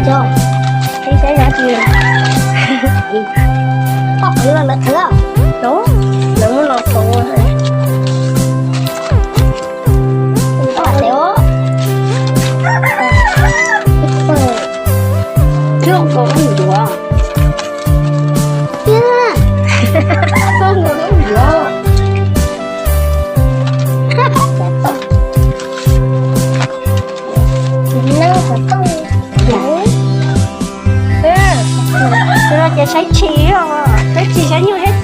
Cov, ib saib cov tsis, poj qhwv los lawv qhwv, cov, lawv muab los rau, poj qhwv os. Twb los ntuav, twb los ntuav. Ces saib tshis, saib tshis saib nyuj thiab.